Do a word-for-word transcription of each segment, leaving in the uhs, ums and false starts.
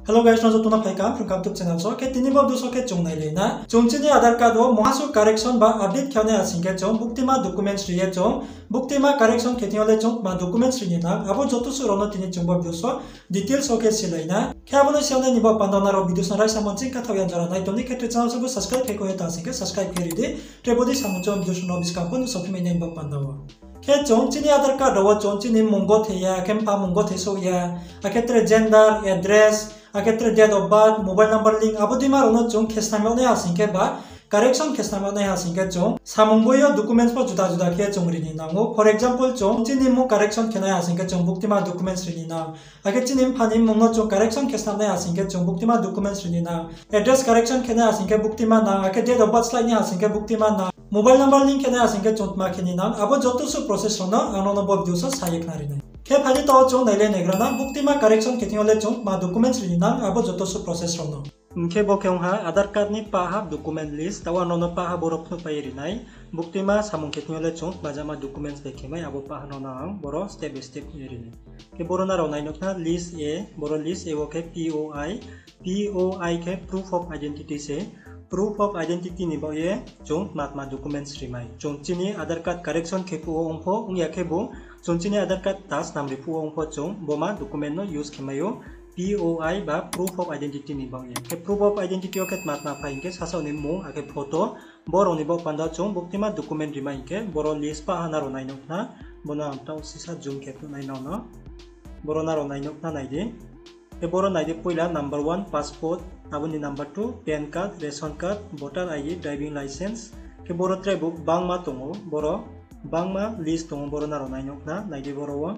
Hello guys, no joto no phai kaham Phrung Kaham YouTube channel so. Khe tini bo video so khe chung nailai na. Chung chini Aadhaar card wo mungha suh correction ba update khe nai ha sing khe chung buktima documents ri ye chung, buktima correction khe thing yo le chung tma documents ri ni nang, abo joto suh rao no tini chung bo video so details wo khe silai na. Khe abo no si ya nai ni bo panda nrao video so raisa mon ching kathaoh ya jora nai tong ni khe tre channel so bo subscribe khe kho ye ta sing khe subscribe khe ri di. Tre bodei samung chung video so no buskang pho nuhsao phi mai nai ni bo panda wo. Khe chung chini Aadhaar card rao wo chung chini mmung gothei ya, akhe mpha mmung gothei souh ya, akhe tre gender, address, akhe tre date of birth, mobile number link, abo deima rao no chung khe snam yag nai ha sing khe ba correction khe snam yag nai ha sing khe chung samung boi yo documents pho juda juda khe chung ri ni nang ou. For example, chung chini mmung correction khe nai ha sing khe chung buktima documents ri ni nang. Akhe chini mpha ni mmung no chung correction khe snam nai ha sing khe chung buktima documents ri ni nang. Address correction khe nai ha sing khe buktima nang, akhe date of birth slái nai ha sing khe buktima nang. Mobile number link khe nai ha sing khe chung tma khe ni nang. Abo joto suh process rao no ang nrao no bo video so sa ye khnari nai. Khe phai di taoh chung nailai naigra na, buktima correction khe thing yo le chung tma documents ri ni nang, abo joto suh process rao no. Hing khe bo khe ong ha Aadhaar card ni pah ha document list, taoh ang nrao no pah ha boro phnuh pai ye ri nai. Buktima samung khe thing yo le chung tma jama documents bai khe mai, abo pah ha no ang boro step by step ye ri nai. Khe boro nrao nai nuh khna list A, boro list A wo khe P O I, P O I khe proof of identity se. Proof of identity ni baoh ye chung tma tma documents ri mai. Chung chini Aadhaar card correction khe phuh wo ong pho, ong ya khebu chung chini Aadhaar card ta snam ri phuh wo ong pho chung bo ma document no use khe mai ou, P O I ba proof of identity ni baoh ye. Khe proof of identity wo khe tma tma phai hing khe sasaoh ni mmung, akhe photo, bo rao ni baoh panda chung buktima document ri mai hing khe boro list pah ha nrao nai nuh khna, bo no ang taoh sisa zoom khe phnuh nai nrao no. Boro nrao nai nuh khna nai di. Khe boro nai di poila number one passport, abo ni number two PAN card, ration card, voter I D, driving license. Khe boro tre bo gbangma tong ou, boro gbangma list tong ou, boro nrao nai nuh khna nai di boro wo.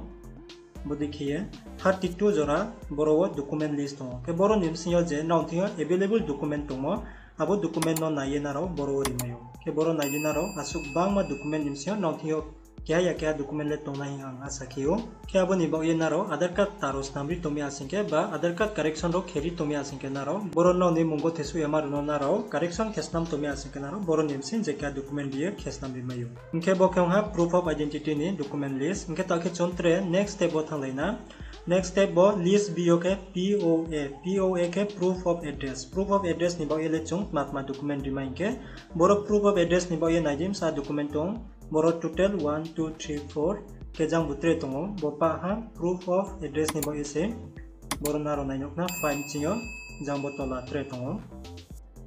Bodei khe ye thirty two jora boro wo document list tong ou. Khe boro ni bsing yo je nrao thing yo available document tongmo, abo document no nai ye nrao boro wo ri mai ou. Khe boro nai di nrao asuh gbangma document ni bsing yo nrao thing yo keha ya keha document le tongnai hing ang asa khe ou. Khe abo ni baoh ye nrao Aadhaar card ta rao snam ri tong mi ha sing khe ba Aadhaar card correction rao khe ri tong mi ha sing khe nrao boro nrao ni mmung gothei souh ya ma rao no nrao correction khe snam tong mi ha sing khe nrao boro ni bsing je keha document ri ye khe snam ri mai ou. Hing khe bo khe ong ha proof of identity ni document list. Hing khe taoh khe chung tre next step wo thannglai na. Next step bo list B yo khe P O A, P O A khe proof of address. Proof of address ni baoh ye le chung tma tma document ri mai hing khe, boro proof of address ni baoh ye nai di bsa document tong, boro total one, two, three, four, khe jang bo tre tong ou, bo pah ha proof of address ni baoh ye se, boro nrao nai nuh khna five ching yo, jang bo tola tre tong ou.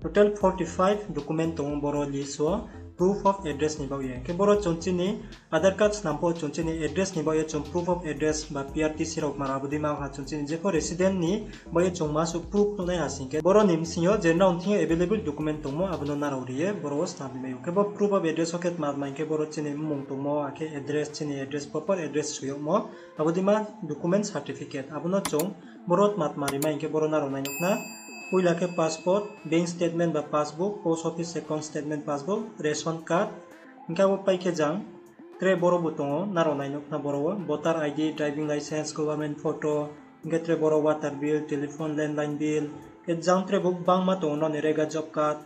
Total forty five document tong ou boro list wo proof of address ni baoh ye. Khe boro chung chini Aadhaar card snam pho chung chini address ni baoh ye chung proof of address ba P R T C rao kma rao abo deima ha chung chini jepho resident ni baoh ye chung masuh proof nuhnai ha sing khe boro ni bsing yo je nrao thing yo available document tongmo abo no nrao ri ye boro wo snam ri mai ou. Khe bo proof of address wo khe tma tma hing khe boro chini mmung tongmo, akhe address, chini address, proper address soi yagmo, abo deima document certificate, abo no chung boro tma tma ri mai hing khe boro nrao nai nuh khna. Poila khe passport, bank statement ba passbook, post office account statement passbook, ration card, hing khe abo pai khe jang tre boro bo tong ou, nrao nai nuh khna boro wo voter I D, driving license, government photo, hing khe tre boro water bill, telephone, landline bill, khe jang tre bo gbangma tong ou, nrao ni rega job card.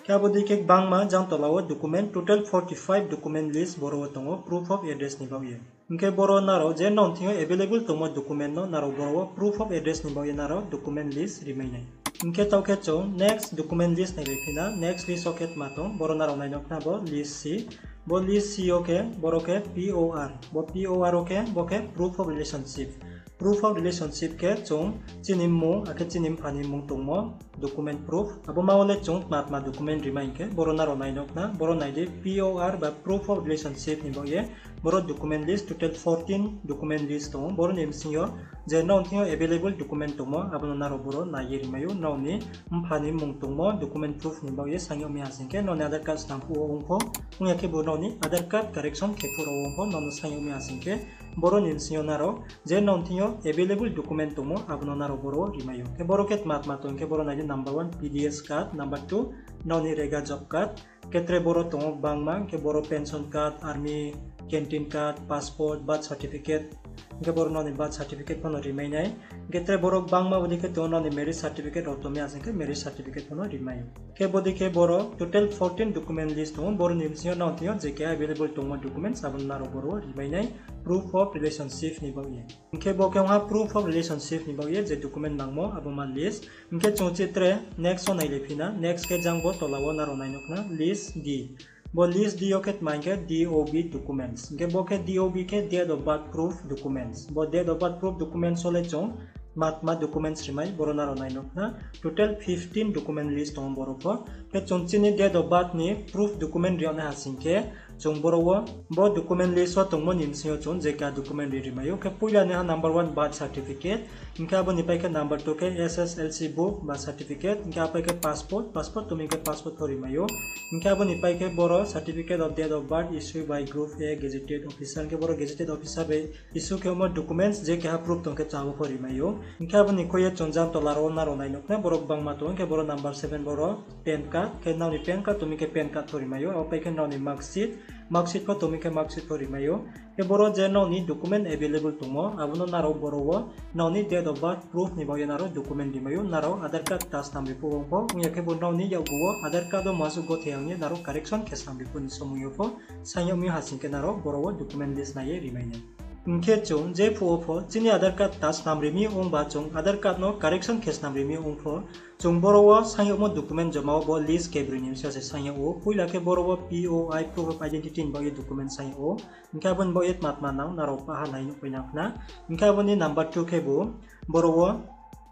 Khe abo dei khe gbangma jang tola wo document, total forty five document list boro wo tong ou proof of address ni baoh ye. Hing khe boro nrao je nrao thing yo available tongmo document no nrao boro wo proof of address ni baoh ye nrao document list ri mai nai. Hing khe taoh khe chung next document list nai bai phi na, next list wo khe tma tong, boro nrao nai nuh khna bo list C. Bo list C yo khe boro khe P O R, bo P O R wo khe bo khe proof of relationship. Proof of relationship khe chung chini mmung akhe chini mpha ni mmung tongmo document proof. Abo ma wo le chung tma tma document ri mai hing khe boro nrao nai nuh khna, boro nai di P O R ba proof of relationship ni baoh ye boro document list total fourteen document list tong ou. Boro ni bsing yo je nrao thing yo available document tongmo abo no nrao boro nai ye ri mai ou. Nrao ni mpha ni mmung tongmo document proof ni baoh ye saing yag mi ha sing khe, nrao ni Aadhaar card snam phuh wo ong pho, ong ya khebu nrao ni Aadhaar card correction khe phuh rao ong pho, nrao no saing yag mi ha sing khe, boro ni bsing yo nrao je nrao thing yo available document tongmo abo no nrao boro wo ri mai ou. Khe boro khe tma tma tong khe boro nai di number one P D S card, number two nrao ni rega job card, khe tre boro tong ou gbangma, khe boro pension card, army, canteen card, passport, birth certificate, Hing khe boro nrao ni birth certificate pho no rimai nai. Hing khe tre boro gbangma bodei khe tong ou, nrao ni marriage certificate rao tongmai ya sing khe marriage certificate pho no rimai ou. Khe bodei khe boro total fourteen document list tong ou, boro ni bsing yo nrao thing yo je keha available tongmo documents abo no nrao boro wo rimai nai, proof of relationship ni baoh ye. Hing khe bo khe ong ha proof of relationship ni baoh ye je document nangmo abo ma list. Hing khe chung chi tre next wo nailai phi na, next khe jang bo tola wo nrao nai nuh khna list D. Bo list D yo khe tma hing khe D O B documents. Hing khe bo khe D O B khe date of birth proof documents. Bo date of birth proof documents wo le chung tma tma documents rimai, boro nrao nai nuh khna. Total fifteen document list tong ou boro pho. Khe chung chini date of birth ni proof document ri yag nai ha sing khe, chung boro wo bo document list wo tongmo ni bsing yo chung je keha document ri rimai ou. Khe poila ni ha number one birth certificate, hing khe abo ni pai khe number two khe S S L C book ba certificate, hing khe apai khe passport, passport tongmi khe passport pho rimai ou. Hing khe abo ni pai khe boro certificate of date of birth issued by Group A gazetted officer, hing khe boro gazetted officer bai issue khe omo documents je keha proof tong khe chung abo pho rimai ou. Hing khe abo ni khui ye chung jang tola rao nrao nai nuh khna boro gbangma tong ou, hing khe boro number seven boro PAN card, khe nrao ni PAN card tongmi khe PAN card pho rimai ou, abo pai khe nrao ni marksheet, marksheet pho tongmi khe marksheet pho rimai ou. Khe boro je nrao ni document available tongmo abo no nrao boro wo nrao ni date of birth proof ni baoh ye nrao document rimai ou, nrao Aadhaar card ta snam ri phuh ong pho, ong ya khe bo nrao ni yakgu wo Aadhaar card wo masuh gothei ya ong ye nrao correction khe snam ri phuh ni somoi yo pho saing yag mi ha sing khe nrao boro wo document list nai ye rimai nai. Hing khe chung je phuh wo pho chini Aadhaar card ta snam ri mi ong ba chung Aadhaar card no correction khe snam ri mi ong pho, chung boro wo saing yagmo document joma wo bo list kebroi ni bsing yo se saing yag ou. Poila khe boro wo P O I, proof of identity ni baoh ye document saing yag ou. Hing khe abo ni baoh ye tma tma nang nrao paha nai nuhpai nang khna. Hing khe abo ni number two khe bo boro wo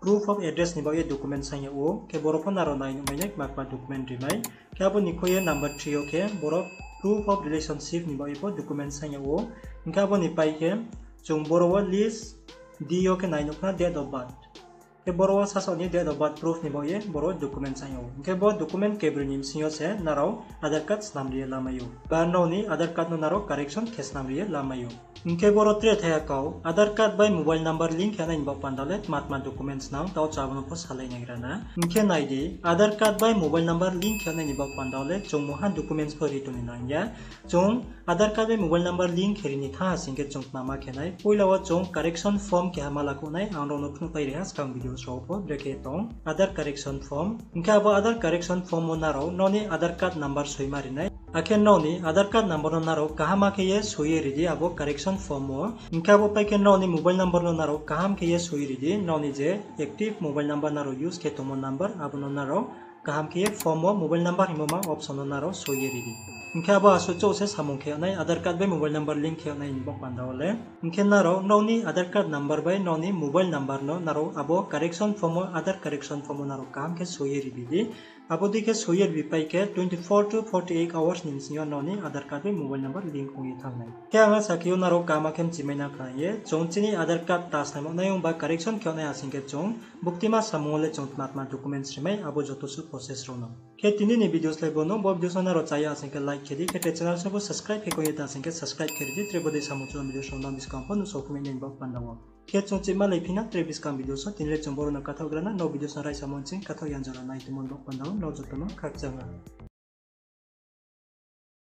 proof of address ni baoh ye document saing yag ou. Khe boro pho nrao nai nuhmai nai tma tma document rimai. Khe abo ni khui ye number three yo khe boro proof of relationship ni baoh ye pho document saing yag ou. Hing khe abo ni pai khe chung boro wo list D yo khe nai nuh khna date of birth. Khe boro wo sasaoh ni date of birth proof ni baoh ye boro document saing yag ou. Hing khe bo document kebroi ni bsing yo se nrao Aadhaar card snam ri ye lamai ou. Ba nrao ni Aadhaar card no nrao correction khe snam ri ye lamai ou. Hing khe boro tre thaiha kau, Aadhaar card bai mobile number link khe nai ni baoh panda le tma tma documents nang, taoh chung abo no pho salai naigra na. Hing khe nai di, Aadhaar card bai mobile number link khe nai ni baoh panda le chung mungha documents pho ri tong ni nang ya. Chung Aadhaar card bai mobile number link khe ri ni thanng ha sing khe chung tma ma khe nai. Poila wo chung correction form keha ma lakhouh nai, ang nrao no phnuhpai ri ha skang video rao pho, brekhe tong Aadhaar correction form. Hing khe abo Aadhaar correction form wo nrao nrao ni Aadhaar card number soima ri nai. Akhe nrao ni Aadhaar card number no nrao kaham khe ye soi ye ri di abo correction form wo. Hing khe abo pai khe nrao ni mobile number no nrao kaham khe ye soi ye ri di, nrao ni je active mobile number nrao use khe tongmo number abo no nrao kaham khe ye form wo mobile number hingmo ma option no nrao soi ye ri di. Hing khe abo asuh chouh se samung khe yag nai, Aadhaar card bai mobile number link khe yag nai ni baoh panda wo le. Hing khe nrao nrao ni Aadhaar card number bai nrao ni mobile number no nrao abo correction form wo, Aadhaar correction form wo nrao kaham khe soi ye ribi di. Abo dei khe soi ye ribi pai khe twenty four to forty eight hours ni bsing yo nrao ni Aadhaar card bai mobile number link ong ye thanng nai. Khe ang asa khe ou nrao kaham khe mchimai na khna ye, chung chini Aadhaar card ta snaimo nai ong ba correction khe yag nai ha sing khe chung buktima samung wo le chung tma tma documents rimai, abo joto suh process rao no. Khe tini ni videos le bo no, bo videos no nrao chaya sing khe like khe di, khe tre channel se bo subscribe khe koi ye ta sing khe subscribe khe ri di, tre bodei samung chubamo videos rao no buskang pho nuhsao phimai nai ni baoh panda wo. Khe chung chima lai phi na tre buskang videos wo, tini le chung boro no kathaoh gra na, nrao videos no raisa mo ching kathaoh ya jora nai tongmo ni baoh panda wo nrao joto no khakchang ha.